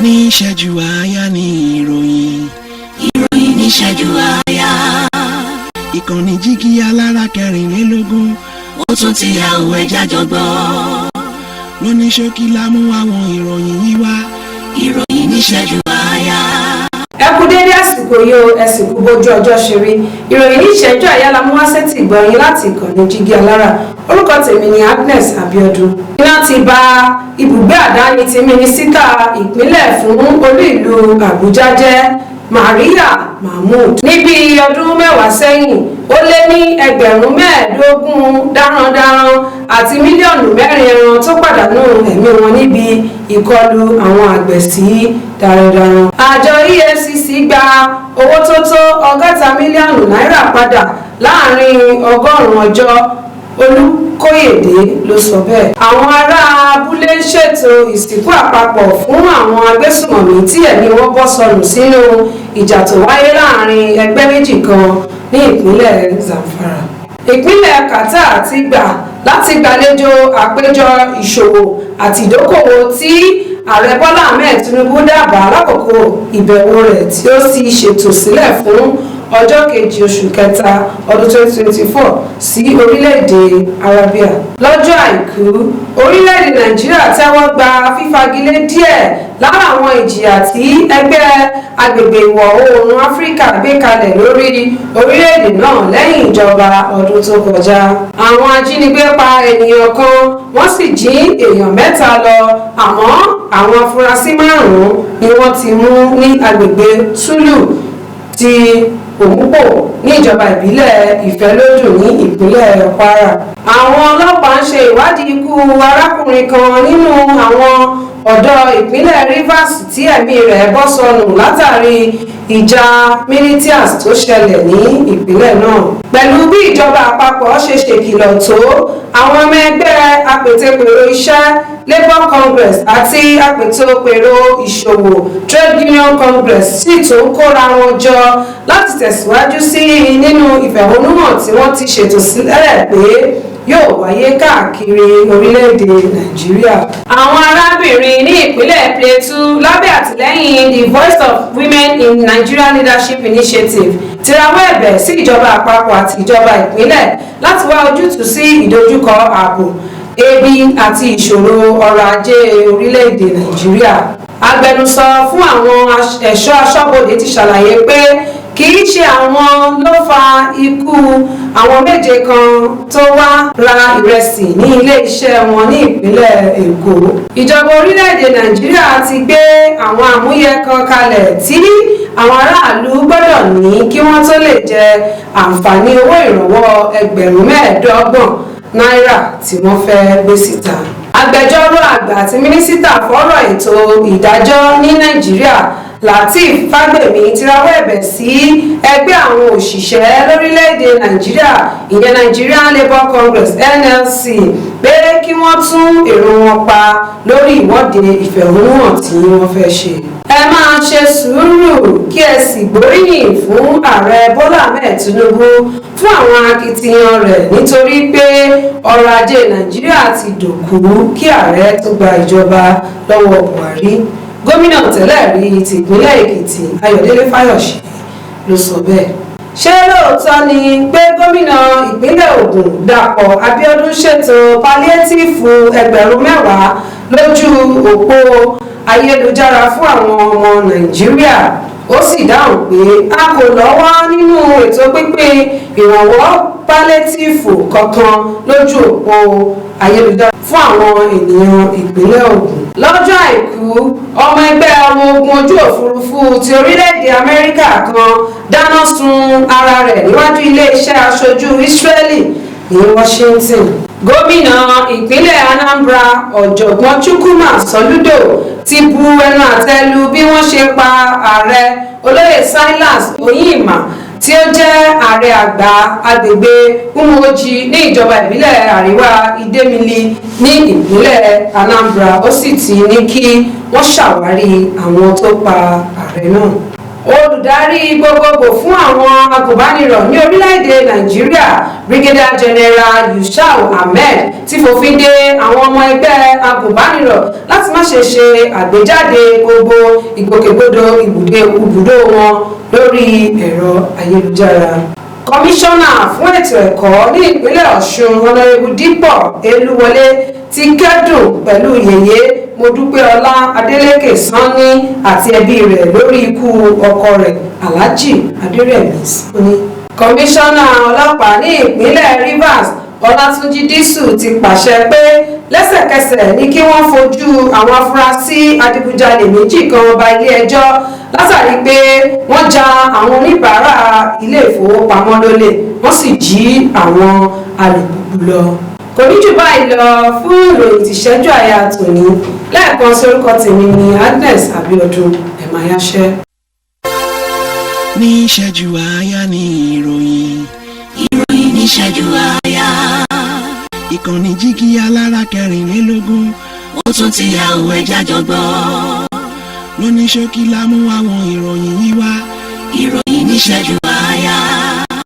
Ní ìṣẹ́jú àáyá ní ìròyìn. Ìròyìn níṣẹ́jú àáyá. Ìkànnì Jígí Alára 24. Ó tún ti yà òun, ẹja jọgbọ́. Lóní ṣókí la mú àwọn ìròyìn yìí wá. Ìròyìn níṣẹ́jú àáyá. Ẹ kú dédé àsìkò yìí o, ẹ sì kú bójú ọjọ́ ṣe rí. Ìròyìn ní ìṣẹ́jú àyá la mú wá sétí ìgbọ̀nyín láti ìkànnì Jígí Alára. Orúkọ tèmi ni Agnes Abiodun. Iná ti ba ibùgbé àdáni ti mínísítà ìpínlẹ̀ fún olú ìlú Àbújá jẹ́, Maria Mahmood. Níbi ọdún 10 sẹ́yìn, ó lé ní 15,000 darandaran àti mílíọ̀nù 4 ẹran tó pàdánù ẹ̀mí wọn níbi ìkọlù àwọn àgbẹ̀ sí darandaran. Àjọ EFCC gba owó tó tó 60 mílíọ̀nù náírà padà láàrin 100 ọjọ́, Olùkóyèdè ló sọ bẹ́ẹ̀. Àwọn ará abúlé ń ṣètò ìsìnkú àpapọ̀ fún àwọn agbésùmọ̀mí tí ẹ̀mí wọn bọ́ sọnù sínú ìjà tó wáyé láàrin ẹgbẹ́ méjì kan ní ìpínlẹ̀ Zamfara. Ìpínlẹ̀ Qatar ti gbà láti gbàlejò àpéjọ ìṣòwò àti ìdókòwò tí Ààrẹ Bọ́lá Ahmed Tinubu dábàá lákòókò ìbẹ̀wò rẹ̀, tí ó sì ṣètò sílẹ̀ fún ọjọ́ 2 oṣù kẹta ọdún 2024 sí orílẹ̀-èdè Arabia. Lọ́jọ́ Àìkú, orílẹ̀-èdè Nàìjíríà tẹ́wọ́ gba fífagilé díẹ̀ lára àwọn ìjìyà tí Ẹgbẹ́ Agbègbè Ìwọ̀ Oòrùn Áfíríkà gbé kalẹ̀ lórí orílẹ̀-èdè náà lẹ́yìn ìjọba ọdún tó kọjá. Àwọn ajínigbé pa ènìyàn kan, wọ́n sì jí èèyàn mẹ́ta lọ, àmọ́ àwọn afurasí márùn-ún ni wọ́n ti mú ní agbègbè Tulu ti Òmùpò ní ìjọba ìbílẹ̀ Ìfẹ́lódùn ní ìpínlẹ̀ Kwara. Àwọn ọlọ́pàá ń ṣe ìwádìí ikú arákùnrin kan nínú àwọn ọ̀dọ́ ìpínlẹ̀ Rivers tí ẹ̀mí rẹ̀ bọ́ sọnù látàrí ìjà militias tó ṣẹlẹ̀ ní ìpínlẹ̀ náà. Pẹ̀lú bí ìjọba àpapọ̀ ṣe ṣèkìlọ̀ tó, àwọn ọmọ ẹgbẹ́ apètèpèrò iṣẹ́ Labour Congress àti apètèpèrò ìṣòwò Trade Union Congress sì tún kóra wọn jọ láti tẹ̀síwájú sí i nínú ìfẹ̀hónúhàn tí wọ́n ti ṣètò sílẹ̀ pé yóò wáyé káàkiri orílẹ̀-èdè Nàìjíríà. Àwọn arábìnrin ní ìpínlẹ̀ Plateau, lábẹ́ àtìlẹ́yìn The Voice of Women in Nigeria Leadership Initiative, ti rawọ́ ẹ̀bẹ̀ sí ìjọba àpapọ̀ àti ìjọba ìpínlẹ̀ láti wá ojútùú sí ìdojúkọ ààbò, ebi àti ìṣòro ọrọ̀ ajé orílẹ̀-èdè Nàìjíríà. Agbẹnusọ fún àwọn ẹ̀ṣọ́ aṣọ́bodè ti ṣàlàyé pé kì í ṣe àwọn ló fa ikú àwọn méje kan tó wá ra ìrẹsì ní ilé-iṣẹ́ wọn ní ìpínlẹ̀ Èkó. Ìjọba orílẹ̀-èdè Nàìjíríà ti gbé àwọn àmúyẹ kan kalẹ̀ tí àwọn aráàlú gbọ́dọ̀ ní kí wọ́n tó lè jẹ àǹfààní owó ìrànwọ́ 25,000 náírà tí wọ́n fẹ́ gbé síta. Agbẹjọ́rò àgbà àti mínísítà fọ́rọ̀ ètò ìdájọ́ ní Nàìjíríà, Lateef Fagbemi, ti rawọ́ ẹ̀bẹ̀ sí ẹgbẹ́ àwọn òṣìṣẹ́ lórílẹ̀‐èdè Nàìjíríà, ìyẹn Nigerian Labour Congress, NLC, pé kí wọ́n tún èrò wọn pa lórí ìwọ́de ìfẹ̀hónúhàn tí wọ́n fẹ́ ṣe. Ẹ máa ṣe sùúrù kí ẹ sì gbóríyìn fún Ààrẹ Bọ́lá Ahmed Tinubu fún àwọn akitiyan rẹ̀, nítorí pé ọrọ̀ ajé Nàìjíríà ti dòkú kí ààrẹ tó gba ìjọba lọ́wọ́ Buhari, gómìnà tẹ́lẹ̀ rí tìpínlẹ̀ Èkìtì Ayọ̀délé Fáyọ̀ṣe ló sọ bẹ́ẹ̀. Ṣé lóòótọ́ ni pé gómìnà ìpínlẹ̀ Ògùn Dàpọ̀ Abíọ́dún ṣètò palliative 10,000 lójú òpó ayélujára fún àwọn ọmọ Nàìjíríà? Ó sì dáhùn pé a kò lọ́wọ́ nínú ètò pínpín ìrànwọ́ palliative kankan lójú òpó ayélujára fún àwọn ènìyàn ìpínlẹ̀ Ògùn. Lọ́jọ́ Àìkú, ọmọ ẹgbẹ́ ọmọ ogun ojú òfurufú ti orílẹ̀-èdè Amẹ́ríkà kan dáná sun ara rẹ̀ níwájú iléeṣẹ́ aṣojú Israeli ní Washington. Gómìnà ìpínlẹ̀ Anambra, Ọ̀jọ̀gbọ́n Chukwuma Soludo, ti bu ẹnu àtẹ́ lu bí wọ́n ṣe pa ààrẹ Olóyè Silas Onyima, tí ó jẹ́ ààrẹ àgbà agbègbè Umuoji ní ìjọba ìbílẹ̀ Àríwá Idemili ní ìpínlẹ̀ Anambra. Ó sì ti ní kí wọ́n ṣàwárí àwọn tó pa ààrẹ náà. Olùdarí gbogbogbò fún àwọn agùnbánirọ̀ ní orílẹ̀-èdè Nàìjíríà, Brigadier General Yushau Ahmed, ti fòfin de àwọn ọmọ ẹgbẹ́ agùnbánirọ̀ láti má ṣe ṣe àgbéjáde gbogbo ìgbòkègbodò ibùdó wọn lórí ẹ̀rọ ayélujára. Kọmíṣánná fún ètò ẹ̀kọ́ ní ìpínlẹ̀ Ọ̀ṣun, Honourable Dípọ̀ Elúwọlé, ti kẹ́dùn pẹ̀lú Yèyé Modúpẹ́ọlá Adélékè Sanni àti ẹbí rẹ̀ lórí ikú ọkọ rẹ̀, Alhaji Adérẹ̀mí Sanni. Kọmíṣánná ọlọ́pàá ní ìpínlẹ̀ Rivers, Ọlátúnjí Dísù, ti pàṣẹ pé lẹ́sẹ̀kẹsẹ̀ ní kí wọ́n fojú àwọn afurasí adigunjalè méjì kan ba ilé-ẹjọ́ látàrí pé wọ́n ja àwọn oníbàárà ilé ìfowópamọ́ lólè, wọ́n sì jí àwọn alùpùpù lọ. Kò ní jù báyìí lọ fún ìròyìn tìṣẹ́jú àyà tòní. Lẹ́ẹ̀kan sí, orúkọ tèmi ni Agnes Abiodun. Ẹ̀ máa yáṣẹ́. Ní ìṣẹ́jú àáyá ní ìròyìn. Ìròyìn níṣẹ́jú àáyá. Ìkànnì Jígí Alára 24. Ó tún ti yà òun, ẹja jọgbọ́. Lóní ṣókí la mú àwọn ìròyìn yìí wá. Ìròyìn níṣẹ́jú